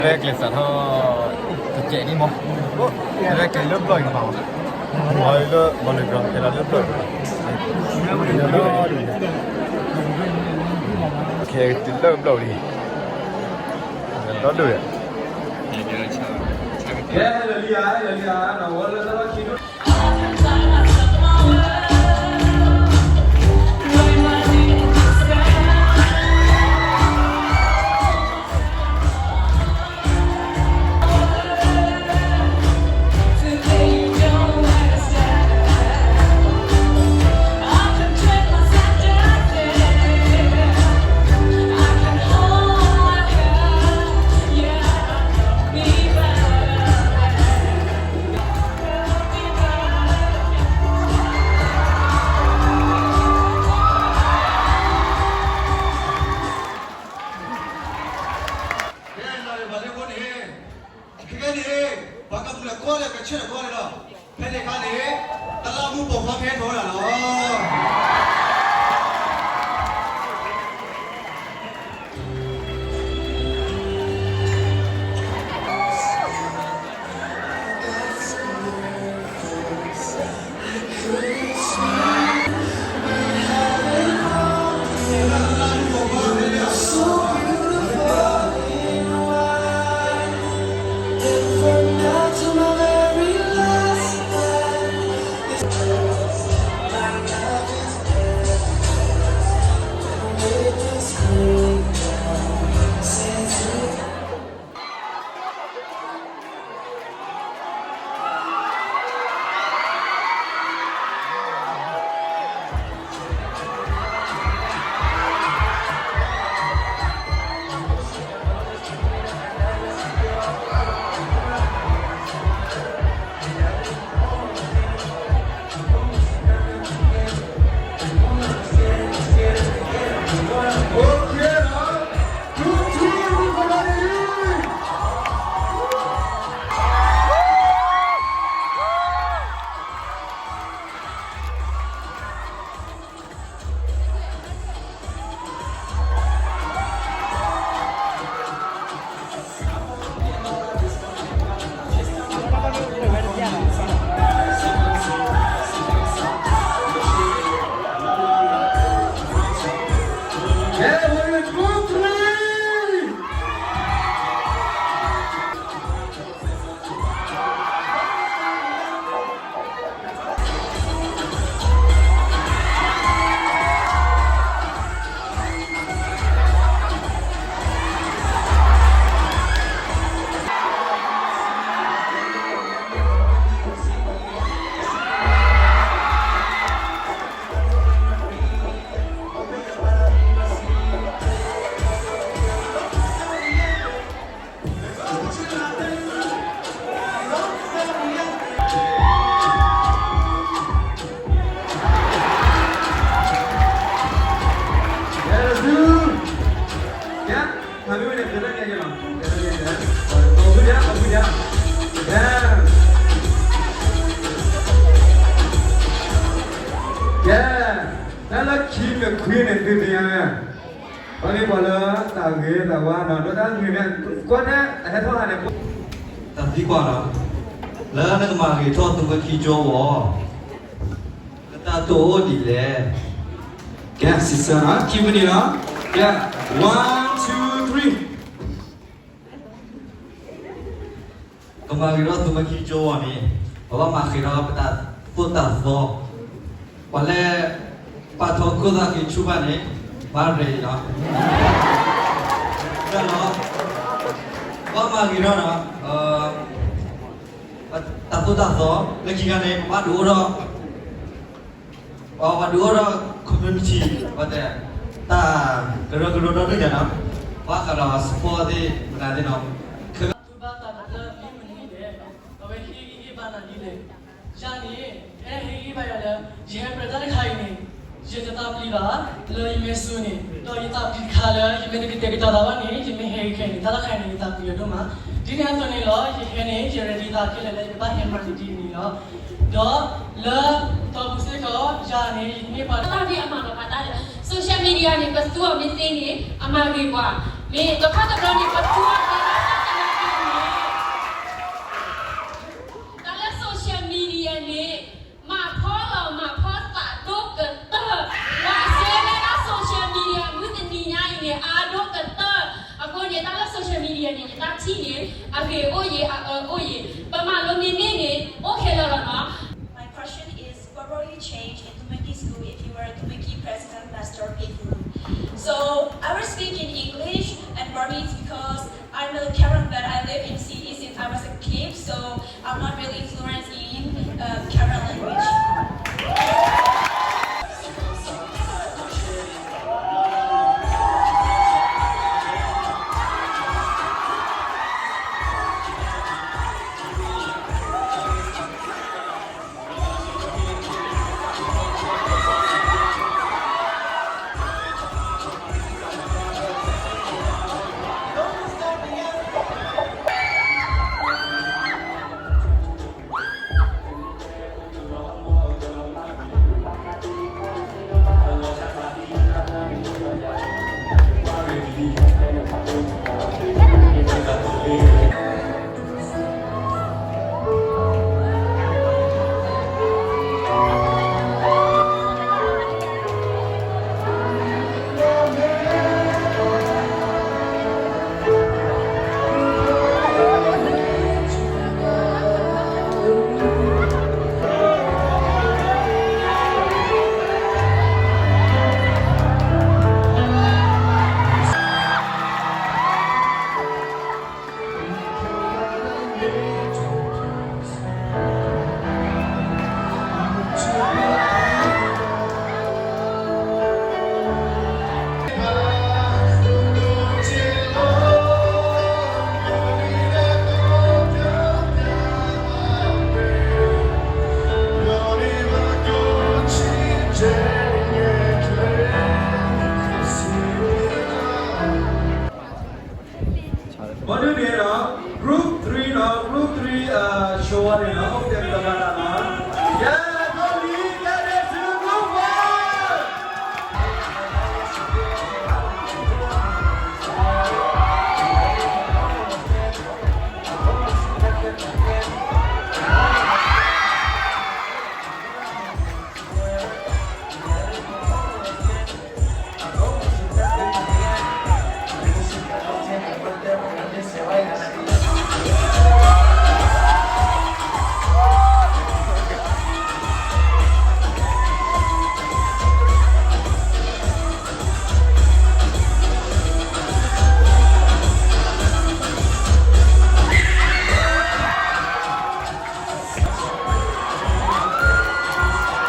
ကျဲးစးထီၣ် တစဲးန့ၣ်မး, လၢကဲလၢဘျီၣ်အံၤကဘၣ်မး, လၢဘၣ်လၢကဲလၢဘျီၣ်အံၤ, ခဲတုၤလၢဘျီၣ်လံ, ဒီဒိၣ်ယဲ, ကဲလၢလံဧါ, လၢလံဧါ, ခဲခဲန့ၣ်, ပှၤကမျၢၢ်ကီလၢကဆၢထၢၣ်ကီန့ၣ်လီၤ. ဖဲန့ၣ်အခါန့ၣ်, တလးမူပိာ်ခွါကဟဲထီၣ်ဝဲဒၣ်လီၤ. ကဲ, တၢ်လၢခံမ့ၢ်ခွံန့ၣ် သုသ့ၣ်ညါဝဲ, ပှၤမ့ၢ်ပှၤလၢတၢ်ဂ့ၤတၢ်ဝါနီၤ, ဒီးတၢ်ဂ့ၤန့ၣ် ကွၢ်ထဲအဟဲထီၣ်ဟးန့ၣ်, တၢ်သံကွၢ်နီၤ, လၢနကမၤဂ့ၤထီၣ်သုးမၢခံကၠိအဂီၢ်, နတၢ်တိာ်အိၣ်ဒ်လဲၣ်. ကဲ, စံးဆၢနီၤ, ခံမံးနံးနီၤ, ကဲ, one, two, three. ကမၤဂ့ၤထီၣ်သုးမၢခံကၠိအဂီၢ်န့ၣ်, ပဘၣ်မၤဃ့ၤထီၣ်ပတၢ်သိၣ်တၢ်သီ, ပှၤလၢ ပာ်ထီၣ်ခိၣ်သၣ်က့ၤဆူၣ်ဘၣ်န့ၣ်, မၤရဲၣ်အံၤလီၤ, ဒီး ပဘၣ်မၤဂ့ၤထီၣ်နီၤ, တၢ်သိၣ်တၢ်သီ, လၢခံခါန့ၣ် ပဘၣ်ဒုးအိၣ်ထီၣ် ပှၤဒုးအိၣ်ထီၣ် community, ပတဲ, တၢ်ကရၢကရိဒီဒူၣ်ညါနီၤ, ဘၣ်ဃးဒီး support သ့ၣ် မနုၤသ့ၣ်နီၤ, သုဘၣ်သးလၢမ့ၢ်မနုၤလဲၣ်, အဝဲဟ့ၣ်ဂံၢ်ဟ့ၣ်ဘါနၤဒ်လဲၣ်. ယၤန့ၣ်, ဖဲဟ့ၣ်ဂံၢ်ဘါယၤလၢ ယဟဲပြဲးတၢ်တခါအံၤန့ၣ်, ယတသးပျံၤဘၣ်, လၢယမ့ၢ်စူၤန့ၣ်, ဒီးယသးပျံၤတခါလၢ ယမ့ၢ်တကတဲာ်ကတီၤသးဘၣ်န့ၣ် ယမ့ၢ်ဟဲခဲအံၤန့ၣ် တၢ်လီၢ်တခါအံၤန့ၣ် ယသးပျံၤအီၤဒိၣ်မး, ဒ်န့ၣ်အသိးန့ၣ်လီၤ, ယဟဲန့ၣ် ယreadyသးခဲလၢာ်လၢယကဘၣ်ဟဲမၤန့ၢ်ဒ်န့ၣ်လီၤ. ဒီးလၢတီပူၤစ့ၢ်ကီး ယၤန့ၣ် ယမ့ၢ်ပှၤတၢ်န့ၣ်အမၤလီၤဖးတၢ်လၢ social media န့ၣ် ပသူအီၤမ့ၢ်သ့န့ၣ် အမၤဂ့ၤပှၤ, မ့ၢ်တခါတဘျီန့ၣ် ပသူအီၤသ့ဘၣ်တၢ် ယတၢ်ထံၣ်န့ၣ် အဂ့ၤအိၣ်ယံၤ အအၢအိၣ်ယံၤ ပမၤလိမ့မ့ၢ်န့ၣ် အိၣ်ခဲလၢာ်လီၤနီၤ. My question is, what will you change in Tumaki School if you were Tumaki President, Master Pei Fu? So I will speak in English and Burmese because I'm a Karen, but I live in city since I was a kid, so I'm not really fluent in uh, Karen language. ဘီဒုန့ၣ်ဒီး group three ဒီး group three အ show န့ၣ်ဒီး အိၣ်တဲမ့ၢ်တဘၣ်တၢ်လီၤ. ယဲၢ် ဂီၢ်လံ ကဲဒဲးဆူ group four. မ့ၢ်ဝံၤန့ၣ် တဲ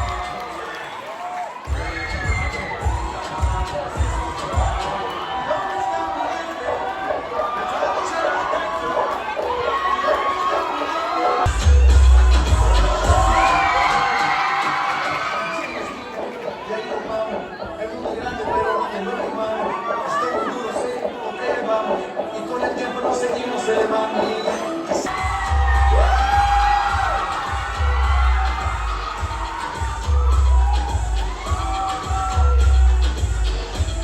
ဒၣ်မ့ၢ်နီၤ. ပကၠိဝဲ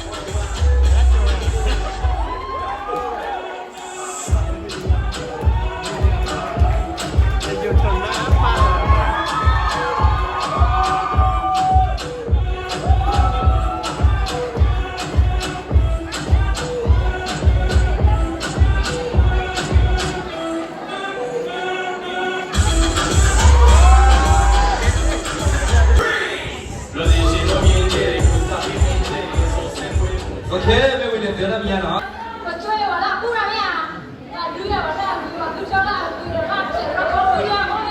ဒၣ်ပူရၤမ့ၢ်ဧါ, ပဒုးယၤဝဲဒၣ်အဒုး ပဒုးကၠီဒၣ်အဒုးဒီး ဘၣ်ဆဲးဒီးကီၢ်ပူၤယၤမ့ၢ်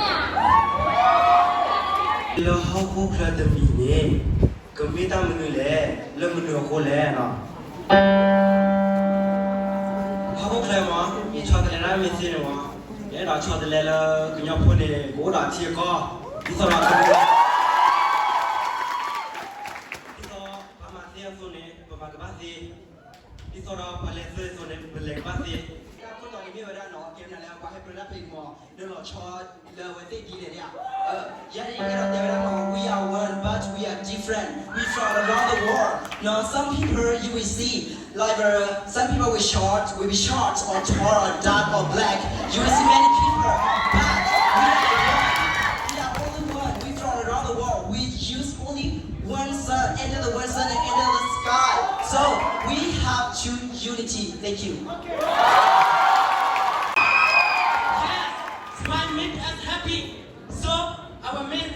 ဧါ. လၢဟီၣ်ခိၣ်ချၢတမံၤန့ၣ် ကမ့ၢ်တၢ်မနုၤလဲၣ်, လၢမနုၤအဃိလဲၣ်နီၤ. ဟီၣ်ခိၣ်ချၢမ့ၢ် ယဆီတလဲဒၣ်မ့ၢ်သ့န့ၣ်မ့ၢ်, ယအဲၣ်ဒိးဆီတလဲလၢကညီဖိန့ၣ် ကအိၣ်ဒီးအထံအကီၢ်, ဒ်သိးဒီး ဒ်သိးပှၤမၤသ့အသိးန့ၣ် ပမၤကဘၣ်သ့, ဒ်သိးဒီးပှၤလဲၤသ့အသိးန့ၣ် ပလဲၤကဘၣ်သ့. တၢ်ခိၣ်တီန့ၣ်မ့ၢ်ဝဲဒၣ်နီၤ ကဲဝဲဒၣ်လၢပှၤဟဲပြၢတၢ်ဖဲအံၤမ့ၢ် နလီၤဆီလၢအဝဲသ့ၣ်ဒ်လဲၣ်ဒၣ်. ယဲဒၣ်ယအဲၣ်ဒိးတဲဝဲဒၣ်နီၤ we are one but we are different, we from around the world. Now some people you will see like uh, some people will short, will be short or tall or dark or black. You will see many people, but we are one. We are only one. We from around the world. We use only one sun, enter the one sun and enter the sky. So we have true unity. Thank you. Yes, smile make us happy. So I will make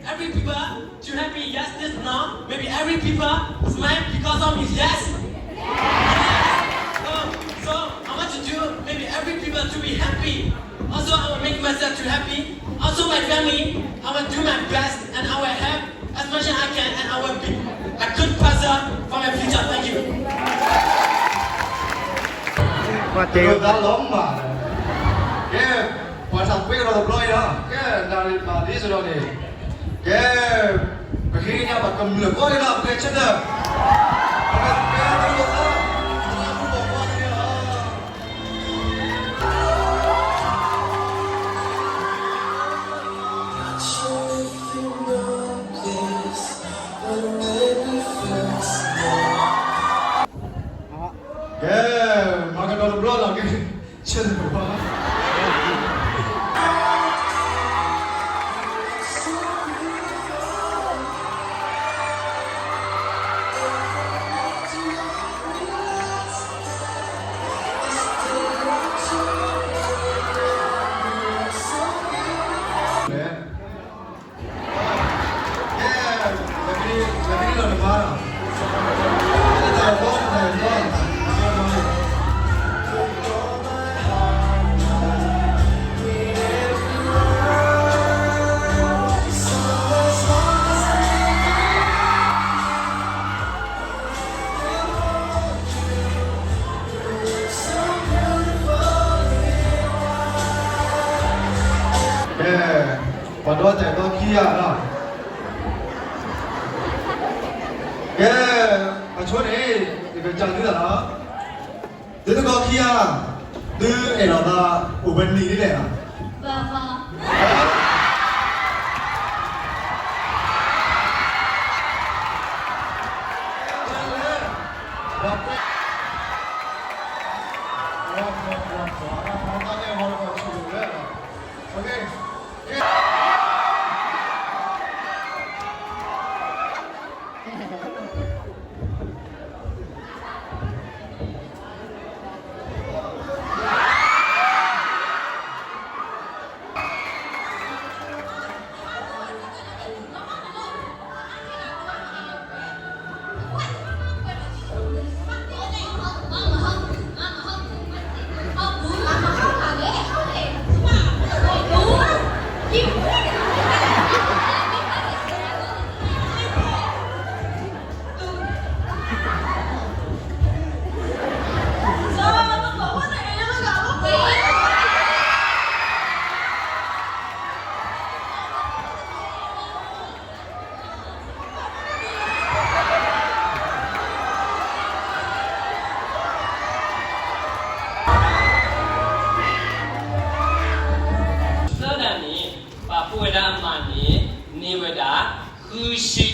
every people to happy. Yes, this now. Maybe every people smile because of me. Yes. Yes. So, so I want to do maybe every people to be happy. Also, I will make myself to happy. Also, my family, I will do my best and I will help as much as I can and I will be a good person for my future. Thank you. ပှၤတဲ တၢ်လီၤမး, ကဲ, ပှၤသးကွဲကဒီးတဘျီအံၤလီၤ, ကဲ, နၣ်ရံၣ်မၤဒ်သိးဒီးန့ၣ်, ကဲ, ပဃ့ကညးပှၤကမျၢၢ်ကိးဂၤဒဲးလီၤ, ပကဆၢထၢၣ်, ပကဆၢထၢၣ်, ကဲ, မၤကဒီးတဘျီလီၤ, ကဲ, ဆၢထၢၣ်ဘၣ်. ကဲ, ပှၤဒီတၢ်အဲၣ်တီခံဂၤလီၤ. ကဲ, အဆိန့ၣ် ယကစံးသုသးလီၤ. သုသကိးခံဂၤ, သုအဲၣ်လီၤသး အိၣ်ဝဲနံၣ်ဒ်လဲၣ်လီၤ. ဘၣ်ဘၣ်. သၢဒၣ်န့ၣ် ပာ်ဖှိၣ်ဝဲဒၣ်မးန့ၣ် န့ၢ်ဝဲဒၣ် ဃုဆံဒီး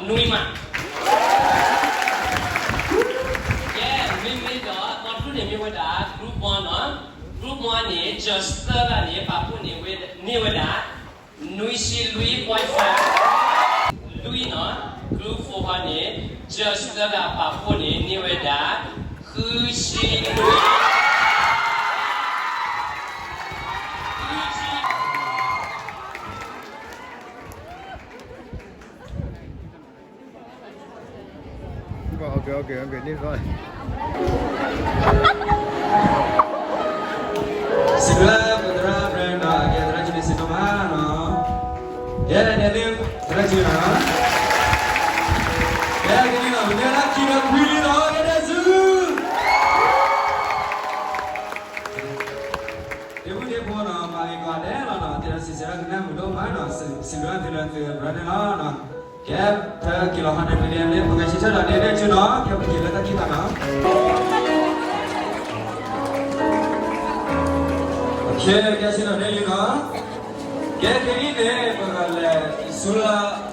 နွံမး. ကဲ, မ့မ့ၢ်ဒီး အသီတဖုန့ၣ်မ့ၢ်ဝဲဒၣ် group one နီၤ, group one န့ၣ် just သၢဒၣ်န့ၣ် ပာ်ဖှိၣ်န့ၢ်ဝဲ, န့ၢ်ဝဲဒၣ် နွံဆံလွံၢ် point five လွံၢ်နီၤ, group four န့ၣ် just သၢဒၣ် ပာ်ဖှိၣ်န့ၢ် န့ၢ်ဝဲဒၣ် ဃုဆံလွံၢ် ဃုဆံ စံးဘျုး ပသရၣ် Brenda ကဲ သရၣ်စုန့ၣ် စံးဘျုးမးနီၤ, ကဲ ဒဲးဒဲး သရၣ်စုနီၤ, ကဲ ကဲနီၤ ပမ့ၢ်လၢခံဒီးခွံလံနီၤ ဒဲးဒဲးစု ဒ့မုၣ်ဒ့ဖိနီၤ မၤဂ့ၤကီးဒဲးလီၤနီၤ, တဲဒီးစံးဆၢကနၣ်မုာ်ဒိၣ်မးနီၤ, စံးဘျုးသုလၢသု Brenda လီၤနီၤ. ကဲ ဖဲက့ၤလီၤဟီန့ၣ် ပကလဲၤ ပကဆၢထၢၣ်ဒီးဒဲးဒဲးစုနီၤ, ကဲ ပက့ၤလၢတၢ်ခံသၢနီၤ, ကဲ ကဲဆၢထၢၣ်ဒဲးလံနီၤ, ကဲ ခဲအံၤန့ၣ် ပကလဲၤဆူလၢ